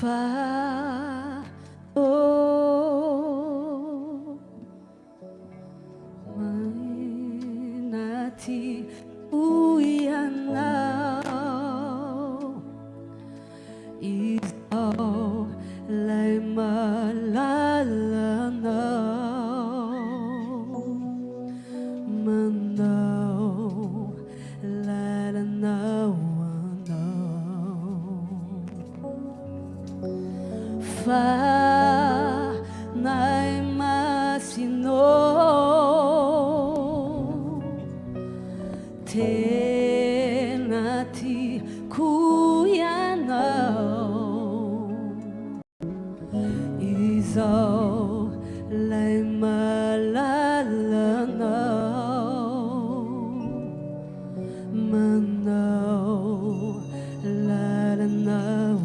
Fa oh maina tiako ianao Izaho lay malalanao Manao lalana ho anao Fa nay masinao Tena tiako ianao Izao lay malalanao Manao lalana ho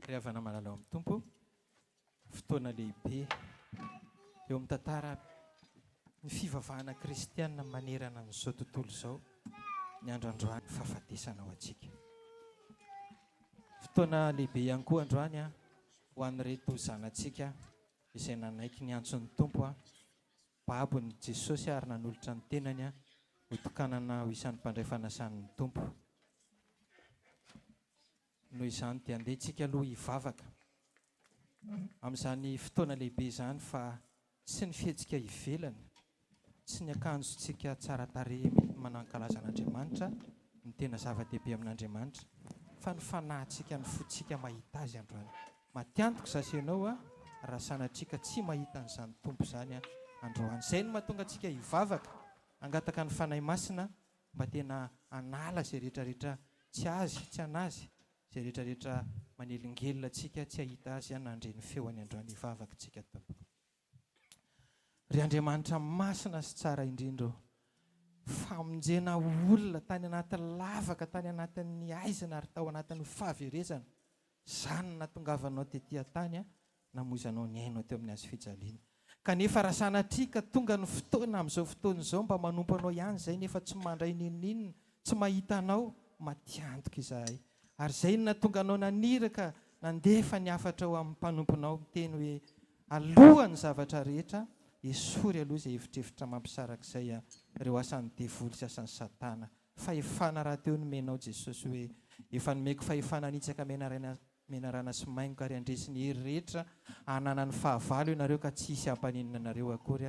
Ry havana malala ao amin'ny Tompo, fotoana lehibe eo amin'ny tantara ny fivavahana kristiana manerana an'izao tontolo izao ny andro androany fahafatesana ho antsika. Fotoana lehibe ihany koa androany ho an'ireto zanatsika izay nanaiky ny antson'ny Tompo babon'i Jesosy ary nanolotra ny tenany ho tokanana ho isan'ny mpandray fanasan'ny Tompo. Noho izany dia andeha tsika aloha hivavaka amin'izany fotoana lehibe izany fa tsy ny fihetsika ivelany, tsy ny akanjontsika tsara tarehy manan-kalaza an'Andriamanitra no tena zava-dehibe amin'Andriamanitra fa ny fanahintsika, ny fontsika mahita Azy androany. Matiantoka izaho sy ianao raha sanatria ka tsy mahita an'izany Tompo izany androany. Izay no mahatonga antsika hivavaka, hangataka ny Fanahy Masina mba tena hanala izay rehetra rehetra tsy Azy, tsy an'Azy, izay rehetra rehetra manelingelina antsika tsy hahita Azy na handre ny feony androany. Hivavaka isika tompoko. Ry Andriamanitra masina sy tsara indrindra ô, famonjena olona tany anaty lavaka, tany anatin'ny haizina ary tao anatin'ny fahaverezana, izany no nahatongavanao tety an-tany namoizanao ny ainao teo amin'ny hazo fijaliana. Kanefa raha sanatria ka tonga ny fotoana amin'izao fotoana izao mba manompo anao ihany izay nefa tsy mandray n'inon'inona, tsy mahita anao, matiantoka izahay. Ary izay no nahatonga anao naniraka nandefa ny hafatrao amin'ny mpanomponao miteny hoe, Alohan'ny zavatra rehetra, esory aloha izay efitrefitra mampisaraka izay ireo asan'ny devoly sy asan'ny satana. Fahefana rahateo nomenao Jesosy hoe, Efa nomeko fahefana hanitsaka menaraina menarana sy maingoka ary handresy ny hery rehetra ananan'ny fahavalo ianareo ka tsy hisy hampaninona anareo akory.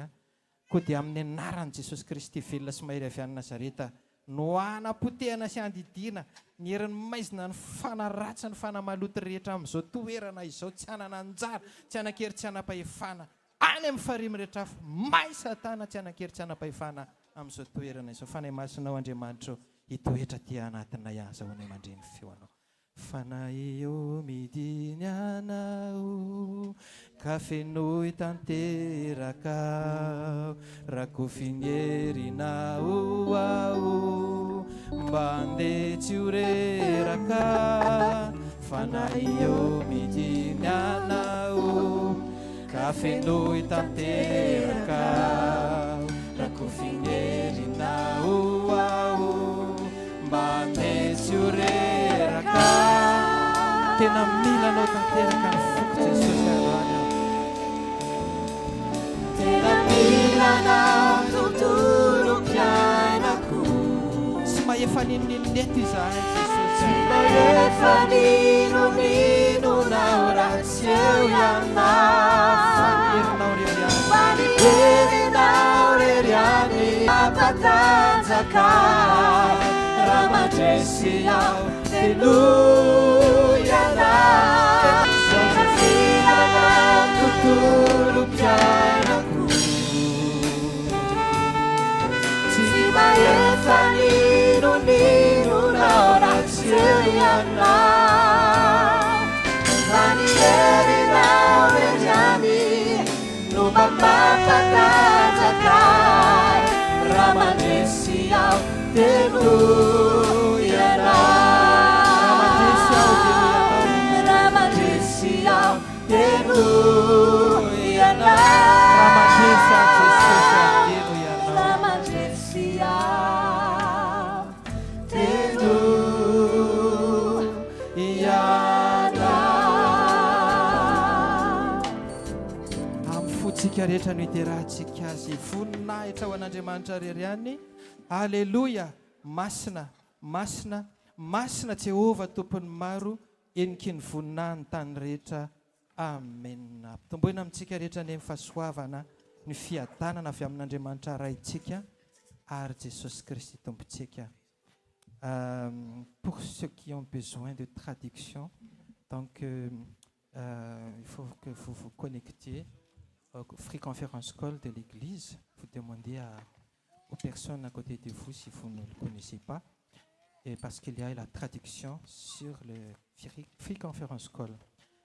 Koa dia amin'ny anaran'i Jesosy Kristy velona sy mahery avy any Nazareta no hanapotehana sy handidiana ny herin'ny maizina ny fanahy ratsy ny fanahy maloto rehetra amin'izao toerana izao tsy hanana anjara tsy hanan-kery tsy hanam-pahefana any amin'ny farihy mirehitra afo may satana tsy hanan-kery tsy hanam-pahefana amin'izao toerana izao Fanahy Masinao Andriamanitra ô hitoetra aty anatinay ahazahoanay mandre ny feonao Fanahy ô midiny anao Ka fenoy tanteraka aho Rakofy ny herinao aho Mba handeha tsy ho reraka Fanahy ô midiny anao Ka fenoy tanteraka aho Rakofy ny herinao aho Mba handeha tsy ho reraka Tena mila anao tanteraka ny foko Jesosy androany aho Tena mila anao tontolom-piainako Tsy mahefa n'inon'inona eto izahay Jesosy Tsy mahefa n'inon'inona aho raha tsy eo ianao Fa ny herinao irery ihany Fa ny herinao irery ihany Mampatanjaka ahy raha mandresy aho dia noho ianao. Tena mila anao tontolom-piainako. Tsy mahefa n'inon'inona aho raha tsy eo ianao. Fa ny herinao irery ihany No mba mampatanjaka ahy raha mandresy aho dia noho ianao. Raha mandresy aho dia noho ianao. Raha mandresy aho Jesosy ah dia noho ianao. Raha mandresy aho dia noho ianao. Amin'ny fontsika rehetra no hiderahantsika Azy. Voninahitra ho an'Andriamanitra irery ihany. Aleloia! Masina, masina, masina Jehovah Tompon'ny maro, heniky ny voninahiny ny tany rehetra. Amena. Ampitomboina amintsika rehetra anie ny fahasoavana, ny fiadanana avy amin'Andriamanitra Raintsika ary Jesosy Kristy Tompontsika. Pour ceux qui ont besoin de traduction, donc il faut que vous vous connectiez au Free Conference Call de l'église. Vous demandez à, aux personnes à côté de vous si vous ne le connaissez pas. Et parce qu'il y a la traduction sur le Free Conference Call.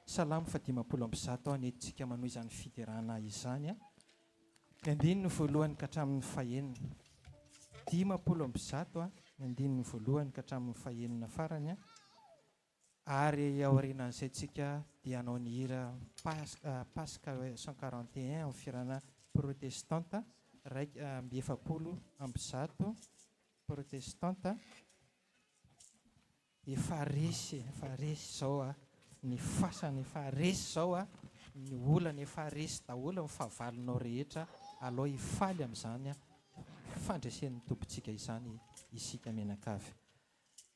Salamo fa 150 any entsika manohy izany fiderana izany. Ny andininy voalohany ka hatramin'ny fahenina. 150 ny andininy voalohany ka hatramin'ny fahenina farany. Ary aorianan'izay tsika dia hanao ny hira Paska 141 amin'ny fihirana protestanta, 141 protestanta. Efa resy, efa resy izao a, ny fasana, efa resy izao a, ny olana, efa resy daholo ny fahavalonao rehetra, alao hifaly amin'izany fandresen'ny Tompontsika izany isika mianakavy.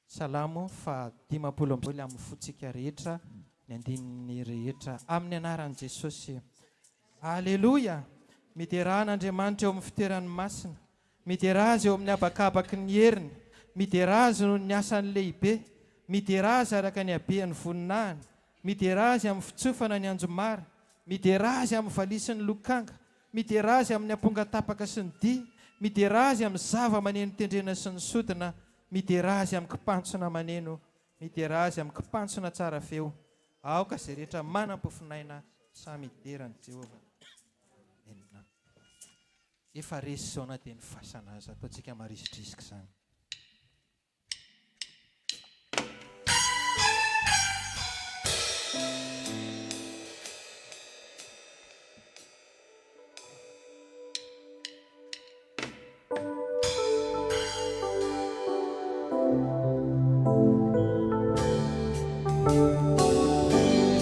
Salamo faha 50 amin'ny fontsika rehetra ny andininy rehetra amin'ny anaran'i Jesosy. Aleloia! Miderà an'Andriamanitra eo amin'ny fitoerany masina. Miderà Azy eo amin'ny habakabaky ny heriny. Miderà Azy noho ny asany lehibe. Miderà Azy araka ny habean'ny voninahiny. Miderà Azy amin'ny fitsofana ny anjomara. Miderà Azy amin'ny valiha sy ny lokanga. Miderà Azy amin'ny ampongatapaka sy ny dihy. Miderà Azy amin'ny zava-maneno tendrena sy ny sodina. Miderà Azy amin'ny kipantsona maneno, miderà Azy amin'ny kipantsona tsara feo. Aoka izay rehetra manam-pofonaina samy hidera an'i Jehovah. Amena. Efa resy izao na dia ny fasana aza. Ataontsika marisitrisika izany.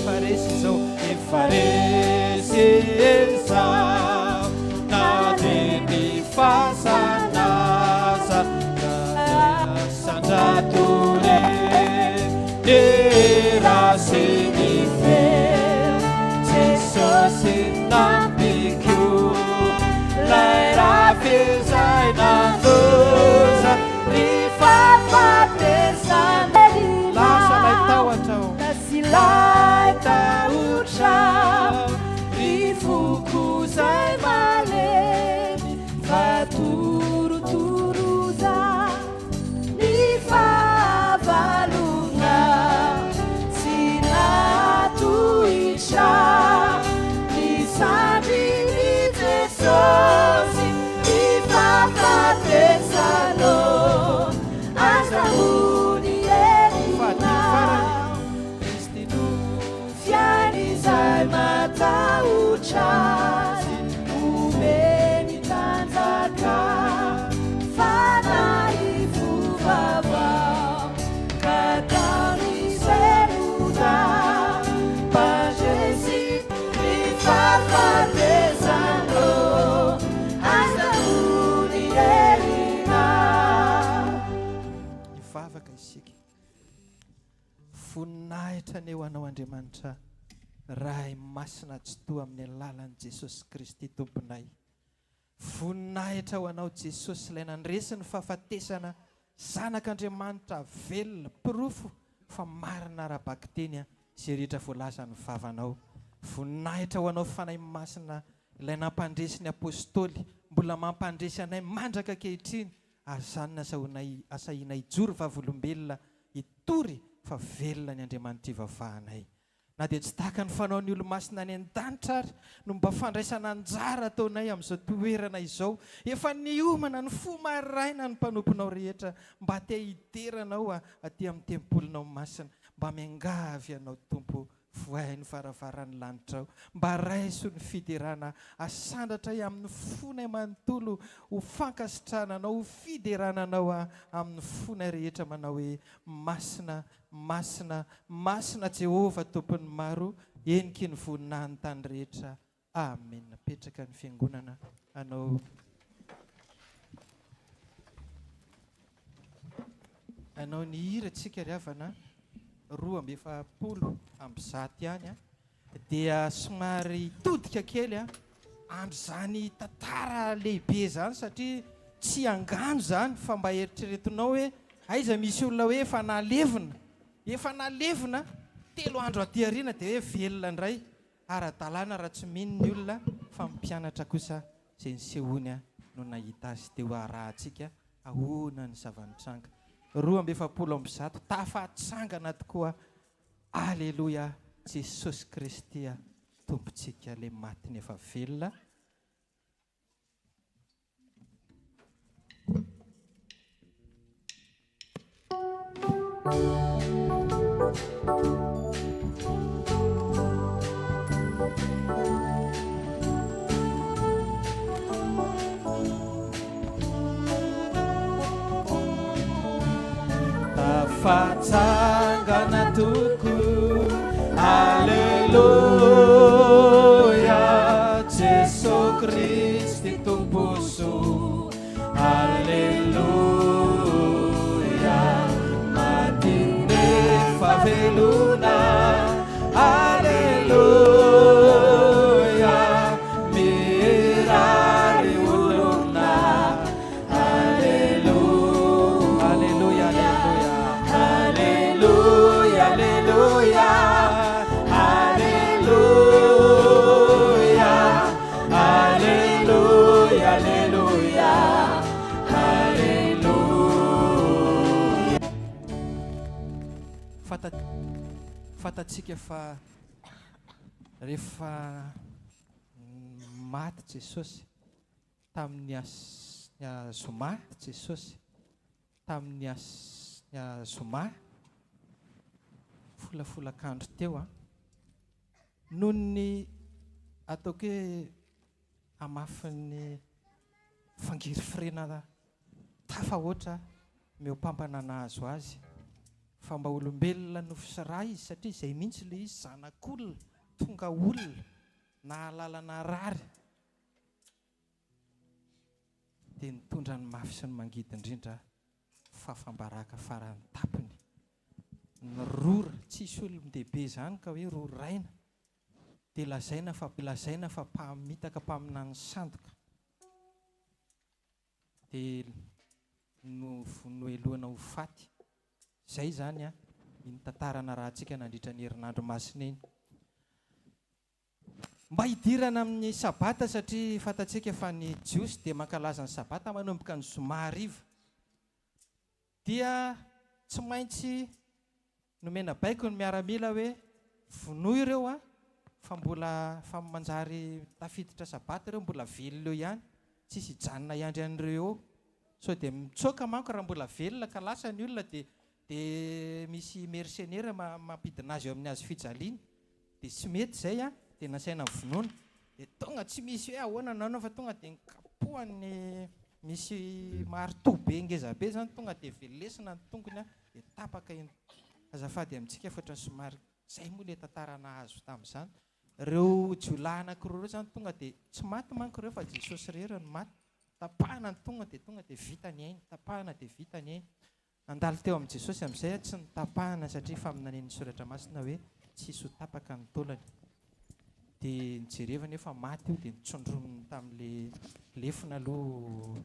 Efa resy izao, efa resy izao, na dia ny fasana aza. Dera sy ny feo Jesosy nampiko Lay rafy izay nandoza Ny fahafatesana Lasa lay tahotra o. Lay tahotra Ry foko zay malemy Fa torotoroza Ny fahavalona Tsy nahatohitra Ny sandrin'i Jesosy Ny fahafatesana Aza mody Fahadimy farany. Kristy no fiain'izay matahotra Azy, omeny tanjaka, fanahy fo vaovao, ka ataon'izay monja mpandresy ny fahafatesana. Aza mody herina. Hivavaka isika. Voninahitra anie ho Anao Andriamanitra Ray Masina Tsitoha amin'ny alalan'i Jesosy Kristy Tomponay. Voninahitra ho Anao Jesosy ilay nandresy ny fahafatesana Zanak'Andriamanitra velona porofo fa marina ara-bakiteny izay rehetra voalazan'ny vavanao. Voninahitra ho Anao Fanahy Masina ilay nampandresy ny Apostoly mbola mampandresy anay mandraka ankehitriny ary izany nasahoanay asahiana hijoro vavolombelona hitory fa velona ny Andriamanitra ivavahanay. Na dia tsy tahaka ny fanaon'ny olomasina any an-danitra ary no mba fandraisana anjara ataonay amin'izao toerana izao, efa niomana ny fo maraina ny mpanomponao rehetra mba te hidera Anao aty amin'ny tempolinao masina. Mba miangavy Anao Tompo Vohay ny varavaran'ny lanitrao, mba raiso ny fiderana asandratray amin'ny fonay manontolo ho fankasitrahana Anao, ho fiderana Anao amin'ny fonay rehetra manao hoe, Masina, masina, masina Jehovah Tompon'ny maro, heniky ny voninahin'ny tany rehetra. Amen. Petraka ny fiangonana hanao hanao ny hira tsika ry havana 142 ihany a dia somary hitodika kely a amin'izany tantara lehibe izany satria tsy angano izany fa mba eritreretinao hoe aiza misy olona hoe efa nalevina efa nalevina telo andro aty aoriana dia hoe velona indray Ara-dalàna raha tsy mino ny olona fa ny mpianatra kosa izay nisehoany no nahita azy dia ho arahantsika ahoana ny zava-nitranga. 142 tafatsangana tokoa Aleloia Jesosy Kristy Tompontsika ilay maty nefa velona. Tafatsangana tokoa, Aleloia, Jeso Kristy Tompo soa, Aleloia, maty nefa velona, Aleloia, mirary olona. Aleloia, aleloia, aleloia, aleloia, aleloia, aleloia, aleloia. Fanta- Fantatsika fa rehefa maty Jesosy Tamin'ny zoma Jesosy. Tamin'ny zoma folafolakandro teo an. Noho ny ataoko hoe hamafin'ny fangirifirena tafahoatra mihoampampana nahazo azy fa mba olombelona nofo sy ra izy satria izay mihitsy ilay izy zanak'olona tonga olona nahalala narary dia nitondra ny mafy sy ny mangidy indrindra. fahafam-baraka farany tampony. Ny rora, tsisy olon-dehibe izany ka hoe roraina dia lazaina fa lazaina fa mpamitaka mpaminany sandoka. Dia nohelohina ho faty. Izay izany iny tantara narahantsika nandritra ny herinandro masina iny. Mba hidirana amin'ny Sabata satria fantatsika fa ny Jiosy dia mankalaza ny Sabata manomboka ny zoma hariva. Dia tsy maintsy nomena baiko ny miaramila hoe vonoy ireo an, fa mbola fa manjary tafiditra sabata ireo mbola velona eo ihany, tsisy hijanona hiandry an'ireo eo. Sao dia mitsoaka manko raha mbola velona ka lasa ny olona dia dia misy mercenaire mampidina azy eo amin'ny hazo fijaliana. Dia tsy mety izay an, dia nasaina vonoina. Dia tonga tsy misy hoe ahoana na ahoana fa tonga dia nikapohany misy marteau be ngeza be izany tonga dia velesina ny tongony an, dia tapaka iny. Azafady amintsika fa ohatran'ny somary izay moa ilay tantara nahazo tamin'izany. Ireo jiolahy anankiroa ireo izany tonga dia tsy maty manko ireo fa Jesosy irery no maty. Tapahana ny tongony dia tonga dia vita ny ainy, tapahana dia vita ny ainy. Nandalo teo amin'i Jesosy amin'izay tsy notapahana satria faminanian'ny Soratra Masina hoe tsy hisy ho tapaka ny taolany. Dia nijerevany hoe fa maty io dia notsondroniny tamin'ilay lefona aloha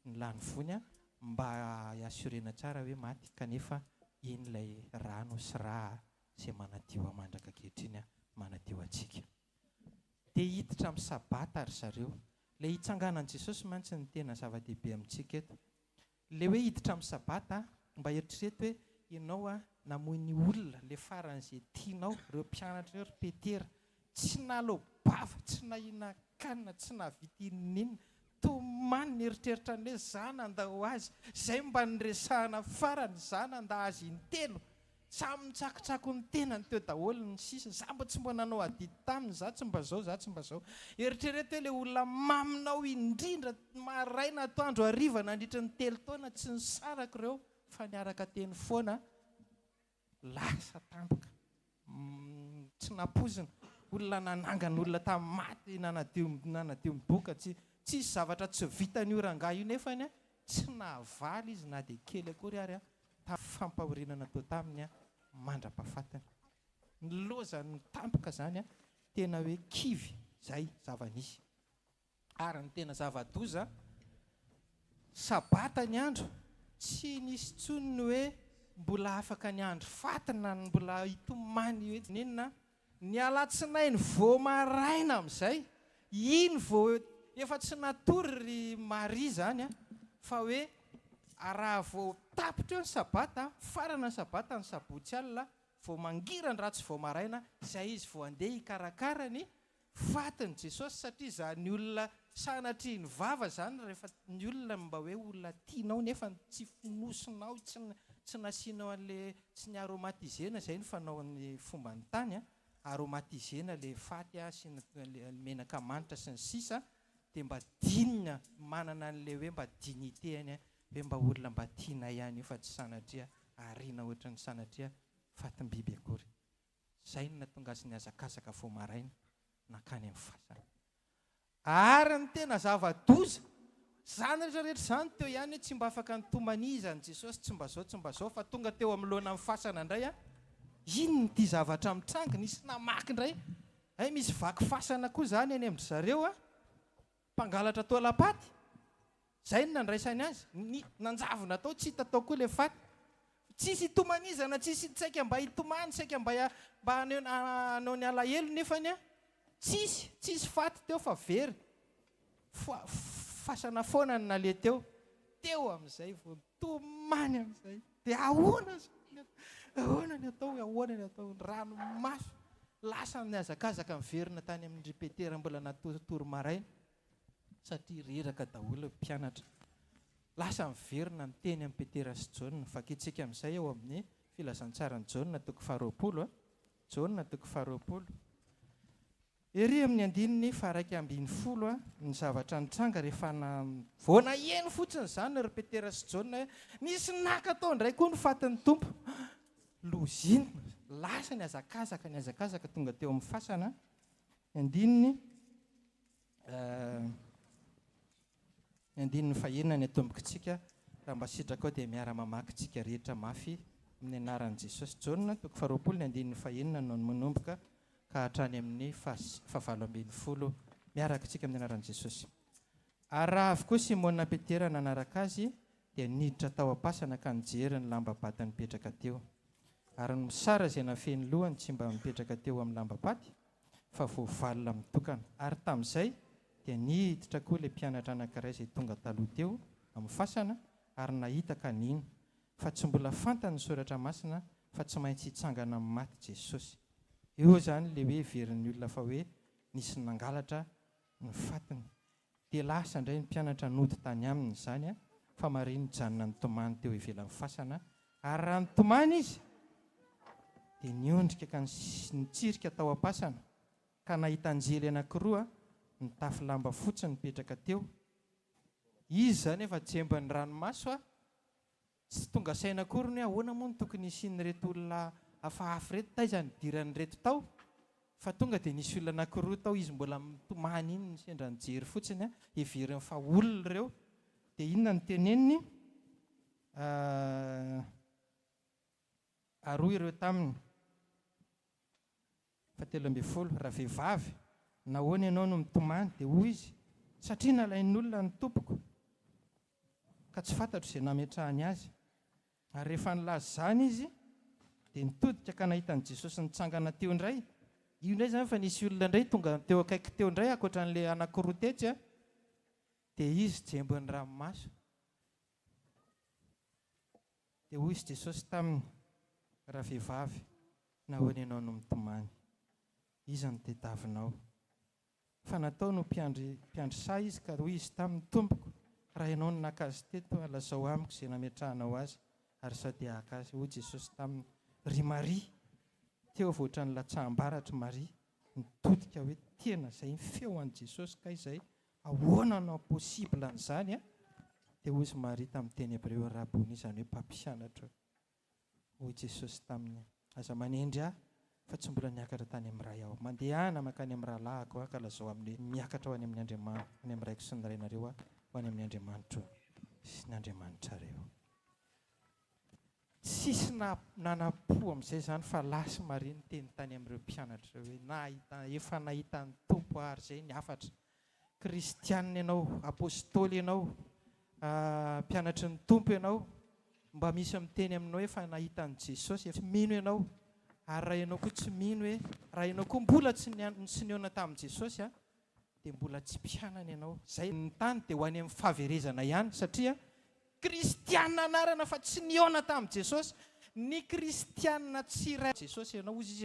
ny lanivoany mba hi-assurer-na tsara hoe maty kanefa iny ilay rano sy rà izay manadio ahy mandraka ankehitriny manadio antsika. Te hiditra amin'ny Sabata ry zareo. Ilay hitsanganan'i Jesosy mantsy no tena zava-dehibe amintsika eto. Ilay hoe hiditra amin'ny Sabata, mba eritrereto hoe ianao namoy ny olona, ilay faran'izay tianao, ireo mpianatra ireo, ry Petera, tsy naloa-bava, tsy nahinan-kanina, tsy nahavita inon'inona, tomany nieritreritra ny hoe za nandao azy, izay mba niresahana farany, za nandà azy intelo, Samy nitsakotsako ny tenany teo daholo ny sisa, za mba tsy mba nanao adidy taminy, za tsy mba zao, za tsy mba zao. Eritrereto hoe le olona maminao indrindra maraina atoandro hariva nandritra ny telo taona tsy nisaraka ireo fa niaraka teny foana, lasa tampoka, tsy nampoizina, olona nanangana olona tamin'ny maty, nanadio nanadio ny boka, tsy tsisy zavatra tsy vitan'io rangahy io nefany tsy nahavaly izy na dia kely akory ary tamin'ny fampahoriana natao taminy mandra-pahafatiny. Ny lozan'ny tampoka izany tena hoe kivy izay zava-nisy. Ary ny tena zava-doza, sabata ny andro, tsy nisy intsony ny hoe mbola afaka niandry faty na ny mbola hitomany hoe n'inona. Ny alatsinainy vao maraina amin'izay, iny vao efa tsy natory ry Maria izany an, fa hoe raha vao tapitra eo ny sabata, mifarana ny sabata ny sabotsy alina, vao mangiran-dratsy vao maraina, izay izy vao handeha hikarakara ny fatin'i Jesosy, satria izany olona sanatria ny vava izany rehefa ny olona mba hoe olona tianao nefa tsy fonosinao, tsy tsy nasianao an'le Tsy ny aromatisena izay no fanaon'ny fomban'ny tany a, aromatisena le faty a, asiana le menaka manitra sy ny sisa dia mba digne, manana an'le hoe mba dignité-ny hoe mba olona mba tianay ihany io fa tsy sanatria ariana ohatran'ny sanatria fatim-biby akory. Izay no nahatonga azy nihazakazaka vao maraina nankany amin'ny fasana. Ary ny tena zava-doza, izany rehetra rehetra izany teo ihany hoe tsy mba afaka nitomaniza an'i Jesosy, tsy mba izao, tsy mba izao, fa tonga teo anoloana ny fasana indray an, inona ity zavatra mitranga, nisy namaky indray, hay misy vaky fasana koa izany any amin-dry zareo an, mpangalatra taolam-paty, izay no nandraisany azy, ny nanjavona tao, tsy hita tao koa ilay faty, tsisy itomanizana, tsisy saika mba hitomany, saika mba mba hanao ny alahelo nefany an, Tsisy, tsisy faty teo fa very. Fa, fasana foana no naleha teo. Teo amin'izay vao nitomany amin'izay. Dia ahoana izao ny atao? Ahoana ny atao? Ahoana ny atao? Ny ranomaso. Lasa nihazakazaka niverina tany amin-dry Petera mbola natoritory maraina satria reraka daholo ny mpianatra. Lasa niverina niteny amin'i Petera sy Jaona. Vakintsika amin'izay ao amin'ny Filazantsaran'i Jaona toko faharoapolo. Jaona toko faharoapolo. Ery amin'ny andininy faha-11 ny zavatra nitranga rehefa vao naheno fotsiny izany ry Petera sy Jaona hoe nisy naka tao indray koa ny fatin'ny Tompo. Loza inona! Lasa nihazakazaka, nihazakazaka tonga teo amin'ny fasana. Ny andininy Ny andininy fahenina ny atombokitsika. Raha mba sitrakao dia miara-mamaky tsika rehetra mafy amin'ny anaran'i Jesosy. Jaona toko faharoapolo ny andininy fahenina no manomboka ka hatrany amin'ny fahavalo ambin'ny folo miaraka tsika amin'ny anaran'i Jesosy. Ary raha avy koa Simona Petera nanaraka azy, dia niditra tao am-pasana ka nijery ny lamba-paty nipetraka teo. Ary ny mosara izay nafehy ny lohany tsy mba mipetraka teo amin'ny lamba-paty fa voavalona mitokana. Ary tamin'izay dia niditra koa ilay mpianatra anankiray izay tonga taloha teo amin'ny fasana ary nahita ka nino, fa tsy mbola fantany ny soratra masina fa tsy maintsy hitsangana amin'ny maty Jesosy. Eo izany le hoe verin'ny olona fa hoe nisy nangalatra ny fatiny. Dia lasa indray ny mpianatra nody tany aminy izany a, fa Maria nijanona nitomany teo ivelan'ny fasana. Ary raha nitomany izy dia niondrika ka nitsirika tao am-pasana ka nahita anjely anankiroa nitafy lamba fotsy nipetraka teo. Izy izany efa jemba ny ranomaso a, tsy tonga saina akory ny hoe ahoana moa no tokony hisian'ireto olona hafahafa ireto, taiza nidiran'ireto tao, fa tonga dia nisy olona anankiroa tao, izy mbola mitomany iny no sendra nijery fotsiny a, heveriny fa olona ireo. Dia inona no teneniny? Ary hoy ireo taminy, 13, "Ravehivavy, nahoana ianao no mitomany?" Dia hoy izy, "Satria nalain'olona ny Tompoko, ka tsy fantatro izay nametrahany azy." Ary rehefa nilaza izany izy, dia nitodika ka nahita an'i Jesosy nitsangana teo indray. Io indray izany fa nisy olona indray tonga teo akaiky teo indray ankoatra an'ilay anankiroa tetsy a. Dia izy jembin'ny ranomaso. Dia hoy izy Jesosy taminy, "Ravehivavy, nahoana ianao no mitomany? Iza no tadiavinao?" Fa natao no mpiandry saha izy, ka hoy izy taminy, "Tompoko, raha ianao no naka azy teto, lazao amiko izay nametrahanao azy, ary izaho dia haka azy." Hoy Jesosy taminy, "Ry Maria!" Teo vao ohatran'ny latsaham-baratra Maria, nitodika hoe tena izay ny feo an'i Jesosy kay izay, ahoana no possible an'izany a? Dia hoy izy Maria tamin'ny teny hebreo, "Raboni", izany hoe mpampianatra. Hoy Jesosy taminy, "Aza manendry ahy, fa tsy mbola niakatra tany amin'ny Ray aho. Mandehana mankany amin'ny rahalahiko aho ka lazao aminy hoe miakatra ho any amin'ny Andriamanitra, any amin'ny Raiko sy ny Rainareo aho, ho any amin'ny Andriamanitro sy ny Andriamanitrareo." Tsisy na nanam-po amin'izay izany fa lasa Maria niteny tany amin'ireo mpianatra ireo hoe nahita, efa nahita ny Tompo aho ary izay ny hafatra. Kristianina ianao, apostoly ianao, mpianatry ny Tompo ianao, mba misy miteny aminao hoe fa nahita an'i Jesosy, efa mino ianao. Ary raha ianao koa tsy mino hoe, raha ianao koa mbola tsy nihaona tamin'i Jesosy, dia mbola tsy mpianany ianao. Izay ny tany dia ho any amin'ny fahaverezana ihany, satria kristiana anarana fa tsy nihaona tamin'i Jesosy. Ny kristiana tsy iray Jesosy ianao, hoy izy.